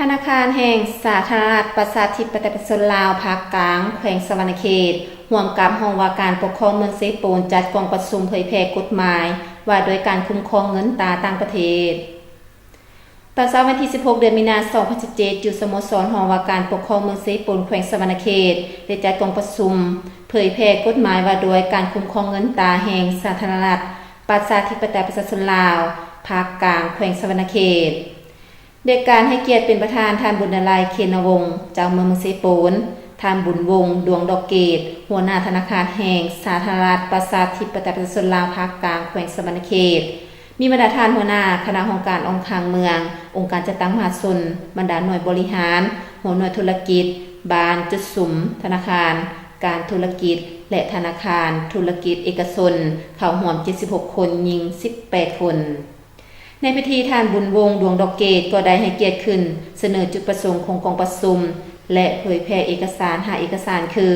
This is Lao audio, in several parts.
ທະນາຄານແຫ່ງສາທາລະນະລັດ ປະຊາທິປະໄຕ ປະຊາຊົນລາວ ພາກກາງ ແຂວງສະຫວັນນະເຂດ ຮ່ວມກັບຫ້ອງວ່າການປົກຄອງເມືອງເຊໂປນ ຈັດກອງປະຊຸມເຜີຍແຜ່ກົດໝາຍວ່າດ້ວຍການຄຸ້ມຄອງເງິນຕາຕ່າງປະເທດ. ຕອນເຊົ້າວັນທີສິບຫົກ ເດືອນມີນາ ສອງພັນສິບເຈັດ ຢູ່ສະໂມສອນຫ້ອງວ່າການປົກຄອງເມືອງເຊໂປນ ແຂວງສະຫວັນນະເຂດ ໄດ້ຈັດກອງປະຊຸມເຜີຍແຜ່ກົດໝາຍວ່າດ້ວຍການຄຸ້ມຄອງເງິນຕາແຫ່ງສາທາລະນະລັດ ປະຊາທິປະໄຕ ປະຊາຊົນລາວ ພາກກາງ ແຂວງສະຫວັນນະເຂດ. ໂດຍການໃຫ້ກຽດເປັນປະທານ ທ່ານ ບຸນນາໄລ ເຄນະວົງ ເຈົ້າເມືອງເມືອງເຊໂປນ, ທ່ານ ບຸນວົງ ດວງດອກເກດ ຫົວໜ້າທະນາຄານແຫ່ງສາທາລະນະລັດ ປະຊາທິປະໄຕ ປະຊາຊົນລາວ ພາກກາງ ແຂວງສະຫວັນນະເຂດ, ມີບັນດາທ່ານຫົວໜ້າຄະນະຫ້ອງການອອກຄັງເມືອງ, ອົງການຈັດຕັ້ງມະຫາຊົນ, ບັນດາໜ່ວຍບໍລິຫານ, ຫົວໜ່ວຍທຸລະກິດ, ບ້ານ, ຈຸດສຸມ, ທະນາຄານ, ການທຸລະກິດ ແລະ ທະນາຄານທຸລະກິດເອກະຊົນ ເຂົ້າຮ່ວມເຈັດສິບຫົກຄົນ, ຍິງສິບແປດຄົນ. ໃນພິທີ, ທ່ານ ບຸນວົງ ດວງດອກເກດ ກໍໄດ້ໃຫ້ກຽດຂຶ້ນສະເໜີຈຸດປະສົງຂອງກອງປະຊຸມ ແລະ ເຜີຍແຜ່ເອກະສານຫ້າເອກະສານ ຄື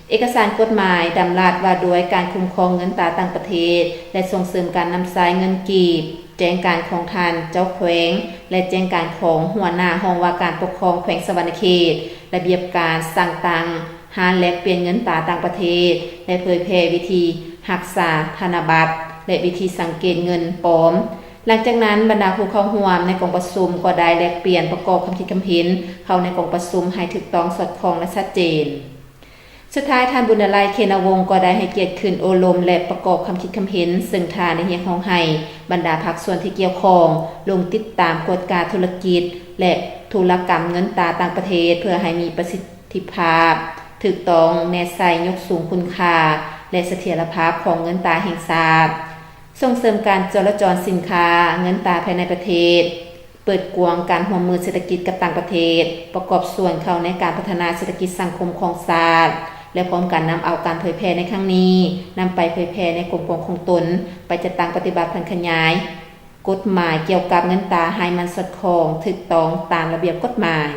ເອກະສານກົດໝາຍດຳລັດວ່າດ້ວຍການຄຸ້ມຄອງເງິນຕາຕ່າງປະເທດ ແລະ ສົ່ງເສີມການນຳໃຊ້ເງິນກີບ, ແຈ້ງການຂອງທ່ານເຈົ້າແຂວງ ແລະ ແຈ້ງການຂອງຫົວໜ້າຫ້ອງວ່າການປົກຄອງແຂວງສະຫວັນນະເຂດ, ລະບຽບການສ້າງຕັ້ງຮ້ານແລກປ່ຽນເງິນຕາຕ່າງປະເທດ ແລະ ເຜີຍແຜ່ວິທີຮັກສາທະນະບັດ ແລະ ວິທີສັງເກດເງິນປອມ. ຫຼັງຈາກນັ້ນ, ບັນດາຜູ້ເຂົ້າຮ່ວມໃນກອງປະຊຸມກໍໄດ້ແລກປ່ຽນປະກອບຄຳຄິດຄຳເຫັນເຂົ້າໃນກອງປະຊຸມໃຫ້ຖືກຕ້ອງ, ສອດຄ່ອງ ແລະ ຊັດເຈນ. ສຸດທ້າຍ, ທ່ານ ບຸນນາໄລ ເຄນະວົງ ກໍໄດ້ໃຫ້ກຽດຂຶ້ນໂອ້ລົມ ແລະ ປະກອບຄຳຄິດຄຳເຫັນ, ເຊິ່ງທ່ານໄດ້ຮຽກຮ້ອງໃຫ້ບັນດາພາກສ່ວນທີ່ກ່ຽວຂ້ອງລົງຕິດຕາມກວດກາທຸລະກິດ ແລະ ທຸລະກຳເງິນຕາຕ່າງປະເທດ ເພື່ອໃຫ້ມີປະສິດທິພາບ, ຖືກຕ້ອງ, ແນບໃສ່, ຍົກສູງຄຸນຄ່າ ແລະ ສະຖຽນລະພາບຂອງເງິນຕາແຫ່ງຊາດ. ສົ່ງເສີມການຈໍລະຈອນສິນຄ້າເງິນຕາພາຍໃນປະເທດ, ເປີດກວ້າງການຮ່ວມມືເສດຖະກິດກັບຕ່າງປະເທດ, ປະກອບສ່ວນເຂົ້າໃນການພັດທະນາເສດຖະກິດສັງຄົມຂອງຊາດ ແລະ ພ້ອມກັນນຳເອົາການເຜີຍແຜ່ໃນຄັ້ງນີ້ ນຳໄປເຜີຍແຜ່ໃນກົມກວມຂອງຕົນ, ໄປຈັດຕັ້ງປະຕິບັດຜັນຂະຫຍາຍກົດໝາຍກ່ຽວກັບເງິນຕາໃຫ້ມັນສອດຄ່ອງ, ຖືກຕ້ອງຕາມລະບຽບກົດໝາຍ.